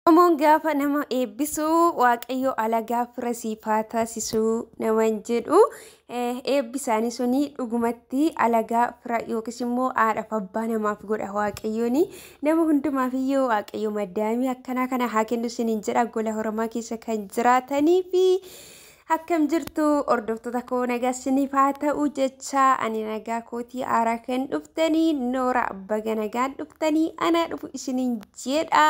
Oromoon gaafa nama eebbisu Waaqayyo alagaa fira siif haa taasisuu naman jedhu. Eebbi isaanii suni dhugumatti alagaa fira yookiis immoo haadhaaf abbaa namaaf godha Waaqayyoon. Nama hundumaaf iyyuu Waaqayyo maddaamii akkanaa kana haa kennu isiniin jedha. Gola Oromaa keessa kan jiraatanii fi akkam jirtu hordoftoota koo, nagaa isiniif haa ta'u jecha ani nagaa kootii. Haaraa kan dhuftanii noora, baga nagaan dhuftanii, ana dhufu isiniin jedha.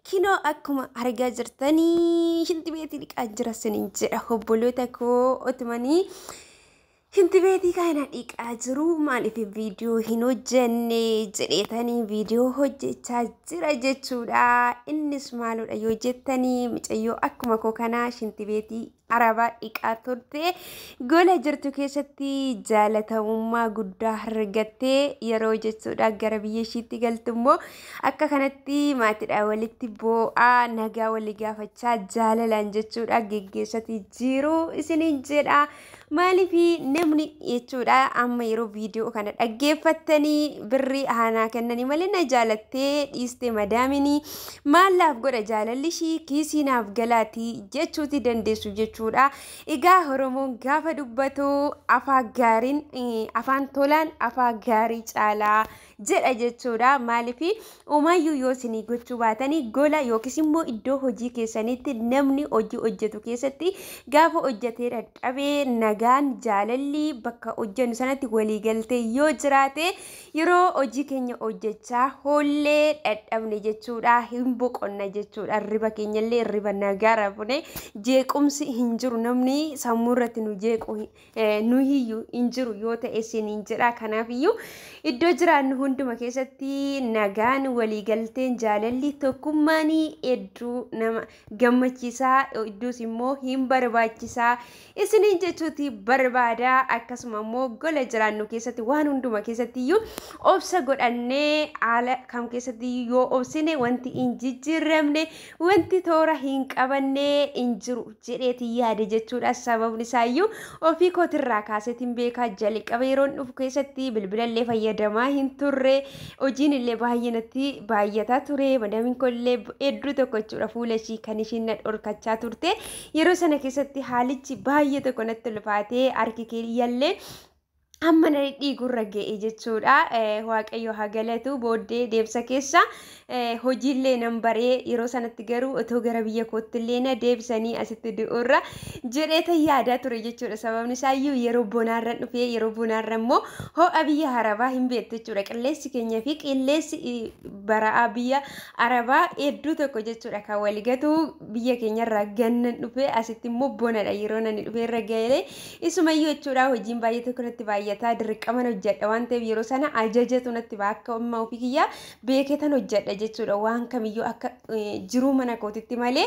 Kinoo akkuma argaa jirtanii shinti beetii dhiqaa jira isiniin jedha, obboloota koo. Otumanii shinti beetii kana dhiqaa jiru maaliif viidiyoo hin hojjenne jedheetanii viidiyoo hojjechaa jira jechuudha. Innis maaludha yoo jettanii, mucayyoo akkuma koo kanaa shinti beetii arabaa dhiqaa turte gola jirtu keessatti jaalatamummaa guddaa argattee yeroo jechuudha gara biyya ishiitti galtu immoo akka kanatti maatiidhaan walitti boo'aa, nagaa walii gaafachaa, jaalalaan jechuudha geggeessatii jiru isiniin jedha. Maaliif namni jechuudha amma yeroo viidiyoo kana dhaggeeffattanii birrii aanaa kennanii malee na jaalattee dhiiste madaaminii maal godha, jaalalli ishii kiisii naaf galaatii jechuuti dandeessu jechuudha. Egaa Oromoon gaafa dubbatu afaan gaariin, afaan tolaan afaan gaarii caalaa jedha jechuudha. Maaliif uumayyuu yoo isinii gochuu baatanii gola yookiis immoo iddoo hojii keessanitti namni hojii hojjetu keessatti gaafa hojjetee dadhabee nagaan, jaalalli bakka hojjennu sanatti waliigaltee yoo jiraate, yeroo hojii keenya hojjechaa hoollee dadhabne jechuudha hin boqonna jechuudha. Hirriba keenyallee hirriba nagaa rafne, jeequmsi hin jiru, namni sammuu irratti nu jeequ nu hiyyuu hin jiru yoo ta'e isiniin jedha. Kanaafiyyuu iddoo jiraannu hunduma keessatti nagaan, waliigalteen, jaalalli, tokkummaan hedduu nama gammachiisaa, iddoos immoo hin barbaachisaa isiniin jechuuti barbaada. Akkasuma immoo gola jiraannu keessatti waan hunduma keessatti iyyuu obsa godhannee, haala kam keessatti yoo obsine wanti hin jijjiiramne, wanti toora hin qabanne hin jiru jedheeti yaade jechuudha. Sababni isaayyuu ofii kootirraa kaaseetiin beekaa. Jalqaba yeroon dhufu keessatti bilbilallee fayyadamaa hin turre, hojiin illee baay'ee natti baay'ataa ture. Madaamiin koo illee hedduu tokko jechuudha fuula ishii kan ishiin na dhorkachaa turte. Yeroo sana keessatti haalichi baay'ee tokko natti ulfaatee harki kiyyallee hamma na dhiigurra ga'e jechuudha. Waaqayyo haa galatu, booddee deemsa keessa hojiillee nan baree. Yeroo sanatti garuu otoo gara biyya kootti illee na deebisanii asitti du'urra jedheeta yaadaa ture jechuudha. Sababni isaayyuu yeroo bonaarra dhufee, yeroo bonaarra immoo ho'a biyya Arabaa hin beektu jechuudha. Qilleensi keenya fi qilleensi bara'aa biyya Arabaa hedduu tokko jechuudha kan waligatu. Biyya keenyarraa gannan dhufee asitti immoo bonadha yeroo nani dhufee irra ga'ee. Isumayyuu jechuudha hojiin baay'ee tokko natti baay'ataa, dirqaman hojjedha waan ta'eef yeroo sana ajajatu natti ba'a. Akka amma ofii kiyyaa beeketan hojjedha jechuudha waan kamiyyuu akka jiruu mana kootitti malee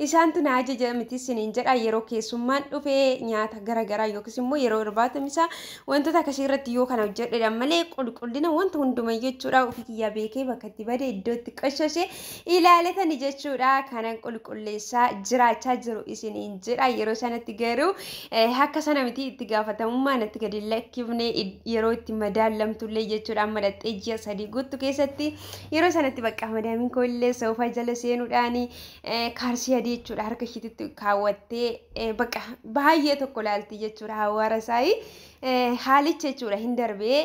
isaantu na ajaja miti isiniin jedha. Yeroo keessummaan dhufee nyaata garaagaraa yookiis immoo yeroo irbaata misaa wantoota akkasii irratti yoo kana hojjedhedha malee qulqullina wanta hundumayyuu jechuudha ofii kiyyaa beekee bakka itti bade, iddoo itti qoshoshe ilaaletani jechuudha kanan qulqulleessaa jiraachaa jiru isiniin jedha. Yeroo sanatti garuu akka sana miti, itti gaafatamummaa natti gadi lakkifne. Yeroo itti madaallamtullee jechuudha amma dhaxxee ji'a 3 guutuu keessatti yeroo sanatti bakka madaamiin koo illee soofaa jala seenuudhaan kaarsii adii jechuudha harka ishiitti kaawwattee bakka baay'ee tokko laalti jechuudha hawaara isaanii. Haalicha jechuudha hin darbee,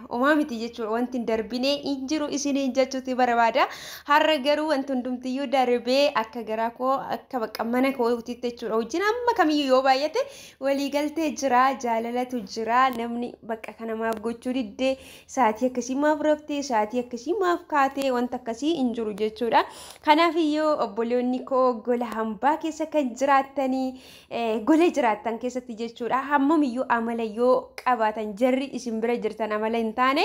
homaa miti jechuudha, wanti hin darbine hin jiru isiniin jechuuti barbaada. Har'a garuu wanti hundumtiyyuu darbee akka garaa koo, akka bakka mana kootiitti jechuudha hojiin amma kamiyyuu yoo baay'ate waliigaltee jira, jaalalatu jira. Namni bakka kanamaaf gochuu diddee, sa'aatii akkasii maaf raftee, sa'aatii akkasii maaf kaatee, wanta akkasii hin jiru jechuudha. Kanaaf iyyuu obboloonni koo gola hambaa keessa kan jiraattanii, gola jiraattan keessatti jechuudha hammamiyyuu amala yoo qabaatan jarri isin bira jirtan amala hin taane,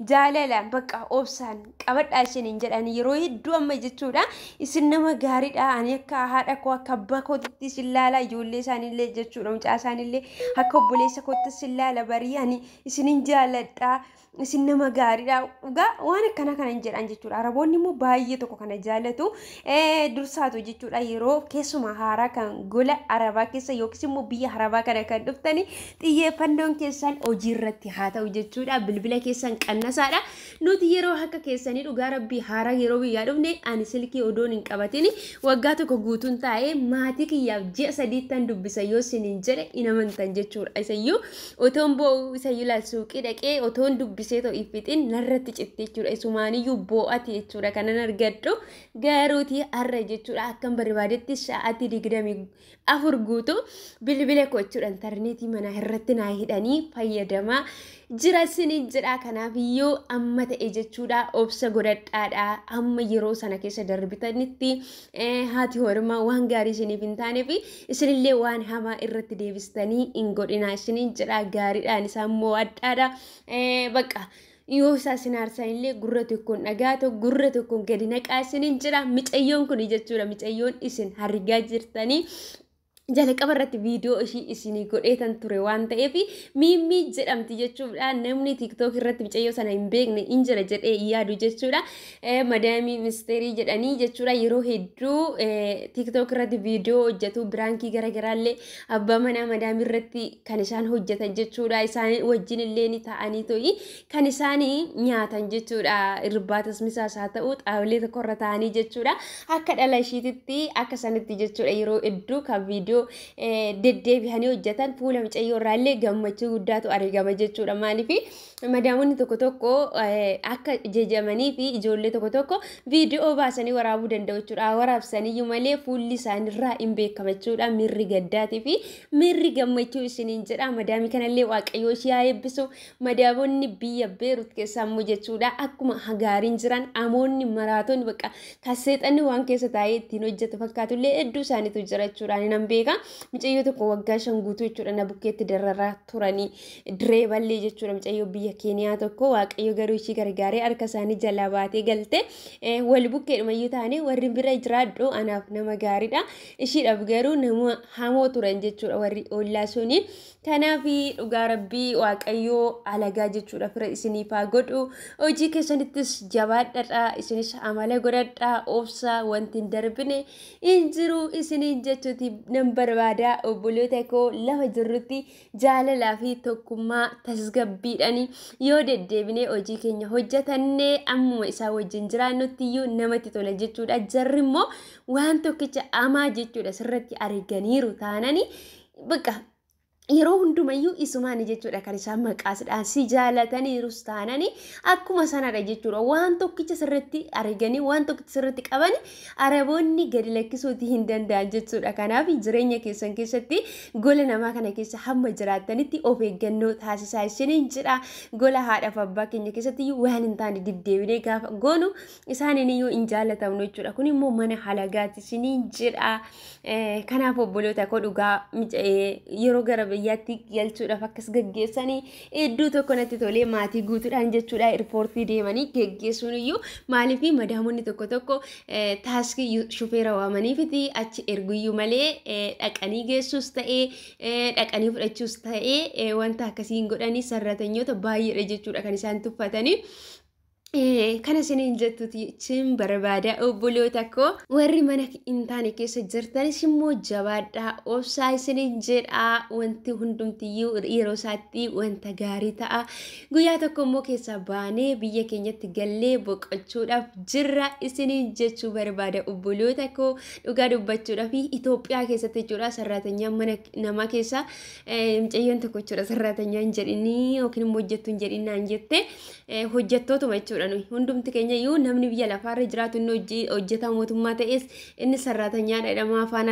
jaalala bakka obsaan qabadhaa isiniin jedhan. Yeroo hedduu amma jechuudha isin nama gaariidha, ani akka haadha koo, akka abbaa kootitti isin laala, ijoollee isaaniillee jechuudha mucaa isaaniillee akka obboleessa kootti isin laala barii ani Ani isinin jaaladha, isin nama gaariidha. Dhugaa waan akkana kana hin jedhan jechuudha. Araboonni immoo baay'ee tokko kana jaalatu. Dursaatu jechuudha, yeroo keessumaa haaraa kan gola arabaa keessa yookiis immoo biyya arabaa kana kan dhuftani, xiyyeeffannoon keessan hojii irratti haa ta'u jechuudha. Bilbila keessan qannasaadha. Nuti yeroo akka keessanii, dhugaa rabbii, haaraa yeroo biyyaa dhufne ani silkii odoon hin qabatin waggaa 1 guutuun taa'ee maatii kiyyaaf ji'a 3ttan dubbisa yoo isiniin jedhe hin amantan jechuudha. Isayyuu otoon boo'u, isayyuu laal, suuqii dhaqee otoon dubbisee ta'u iffixin narratti citte jechuudha. Isumaaniyyuu boo'ati jechuudha kanan argadhu. Garuutii har'a jechuudha akkan barbaadetti sa'aatii 24 guutuu bilbila koo jechuudha intarneetii manaa irratti naa hidhanii fayyadamaa jira isiniin jedha. Kanaaf iyyuu amma ta'e jechuudha obsa godhadhaadha. Amma yeroo sana keessa darbitanitti haati hormaa waan gaarii isiniif hin taaneef isinillee waan hamaa irratti deebistanii hin godhina isiniin jedha. Gaariidhaan isaan mo'adhaadha. Bakka yoo isaa isin aarsanillee gurra tokkoon dhagaatu, gurra tokkoon gadi naqaa isiniin jedha. Micayyoon kun jechuudha, micayyoon isin argaa jirtanii, jalqaba irratti viidiyoo ishii isinii godheetan ture waan ta'eef Miimmii jedhamti jechuudha. Namni TikTok irratti micayyoo sana hin beekne hin jira jedhee yaadu jechuudha. Madaamii misteerii jedhanii jechuudha, yeroo hedduu TikTok irratti viidiyoo hojjetu. Prankii garaagaraallee abbaa manaa madaamii irratti kan isaan hojjetan jechuudha. Isaan wajjin illee ni ta'anii to'i kan isaan nyaatan jechuudha. Irbaatas misaas haa ta'u xaawulee tokkorra ta'anii jechuudha. Akka dhala ishiititti akka sanitti jechuudha, yeroo hedduu kan viidiyoo deddeebi'anii hojjetan fuula mucayyoo irraallee gammachuu guddaatu argama jechuudha. Maaliif, madaamonni tokko tokko akka jejamanii fi ijoollee tokko tokko viidiyoo baasanii waraabuu danda'u jechuudha. Waraabsaniyyuu malee fuulli isaaniirraa hin beekama jechuudha. Miirri gaddaatii fi miirri gammachuu isiniin jedha. Madaamii kanallee Waaqayyoo ishee haa eebbisu. Madaamonni biyya Beerut keessaa immoo jechuudha akkuma gaariin jiran, amoonni maraatonni bakka kan seexanni waan keessa taa'ee ittiin hojjetu fakkaatullee hedduu isaaniitu jira jechuudha. Ani nan beeka. Mucayyoo tokko waggaa 5 guutuu jechuudha na bukkeetti dararaa turanii diree ballee jechuudha. Mucayyoo biyya Keeniyaa tokko, Waaqayyo garuu ishii gargaaree harka isaanii jalaa baatee galte. Wal bukkeedhumayyuu taane warri bira jiraadhu anaaf nama gaariidha. Ishiidhaaf garuu nama hamoo turan jechuudha warri ollaa suni. Kanaaf dhugaa rabbii, Waaqayyoo alagaa jechuudha fira isiniif haa godhu. Hojii keessanittis jabaadhadha. Isinis amala godhadha. Obsa, wanti hin darbine hin jiru isiniin jechuuti nan barbaada. Obboloota koo, lafa jirrutti jaalalaa fi tokkummaa tasgabbiidhaan yoo deddeebinee hojii keenya hojjetannee ammuma isaa wajjin jiraannutti iyyuu namatti tola jechuudha. Jarri immoo waan tokkicha amaa jechuudha sirratti arganiiru taanani bakka yeroo hundumayyuu isumaani jechuudha kan isaan maqaasdhaan si jaalataniirus taanani akkuma sanadha jechuudha. Waan tokkicha sirritti arganii, waan tokkicha sirritti qabani, araboonni gadi lakkisuuti hin danda'an jechuudha. Kanaaf jireenya keessan keessatti gola namaa kana keessa hamma jiraattanitti of eeggannoo taasisaa isiniin jedha. Gola haadhaaf abbaa keenya keessatti waan hin taane deddeebinee gaafa goonu isaaniin iyyuu hin jaalatamnu jechuudha. Kun immoo mana halagaati isiniin jedha. Kanaaf obboloota koo, dhugaa yeroo gara biyyaatti galchuudhaaf akkas gaggeessanii hedduu tokko natti tolee. Maatii guutuudhaan jechuudha airportii deemanii geggeessuun iyyuu, maaliif, madaamonni tokko tokko taaksii shufeera waamaniifiti achi erguyyuu malee dhaqanii geessuus ta'ee dhaqanii fudhachuus ta'ee wanta akkasii hin godhanii. Sarratanyoota baay'eedha jechuudha kan isaan tuffatanii. Kana isiniin jettuti cin barbaada, obboloota koo. Warri mana hin taane keessa jirtanis immoo jabaadhaa, obsaa isiniin jedhaa. Wanti hundumtiyyuu yeroo isaatti wanta gaarii ta'a. Guyyaa tokko immoo keessaa baanee biyya keenyatti gallee boqochuudhaaf jirra isiniin jechuu barbaada, obboloota koo. Dhugaa dubbachuudhaaf Itoophiyaa keessatti jechuudha sarraatanyaan mana namaa keessa, mucayyoon tokko jechuudha sarraatanyaan hin jedhinii yookiin immoo hojjettu hin jedhinaan jette, hojjettootuma jechuudha nuyi hundumti keenya iyyuu. Namni biyya lafaarra jiraatu, inni hojjetaa mootummaa ta'es, inni sarraatanyaa jedhama afaan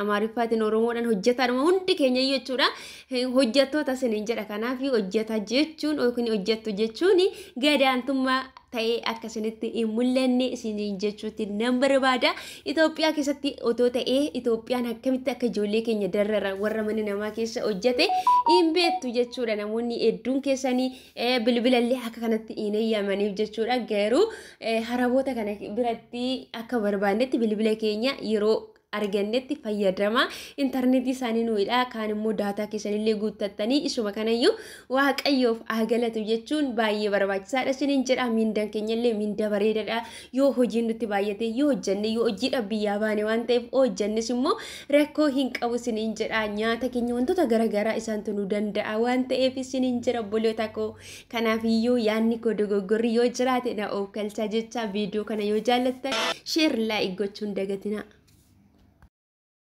Amaariffaatiin, Oromoodhaan hojjetaadhuma hundi keenya iyyuu jechuudha. Hojjettoota isiniin jedha. Kanaaf hojjeta jechuun yookiin hojjettu jechuun gadaantummaa ta'ee akka isinitti hin mul'anne isiniin jechuutti nan barbaada. Itoophiyaa keessatti otoo ta'ee Itoophiyaan akkamitti akka ijoollee keenya darara warra mana namaa keessa hojjete hin beektu jechuudha. Namoonni hedduun keessanii bilbilallee akka kanatti hin eeyyamaniif jechuudha. Garuu haraboota kana biratti akka barbaannetti bilbila keenya yeroo argannetti fayyadama. Intarneetii isaanii nuyiidha. Kaan immoo daataa keessanillee guuttattanii isuma kanayyuu Waaqayyoof haa galatu jechuun baay'ee barbaachisaadha isiniin jedha. Miindaan keenyallee miinda bareedaadha. Yoo hojiin nutti baay'ate yoo hojjenne, yoo hojiidhaaf biyyaa baane waan ta'eef hojjennes immoo rakkoo hin qabu isiniin jedha. Nyaata keenya, wantoota garaagaraa isaantu nu danda'a waan ta'eef isiniin jedha, obboloota koo. Kanaaf iyyuu yaadni koo dogoggorri yoo jiraate na oofkalchaa jecha, viidiyoo kana yoo jaallattan share, like gochuun dagatina.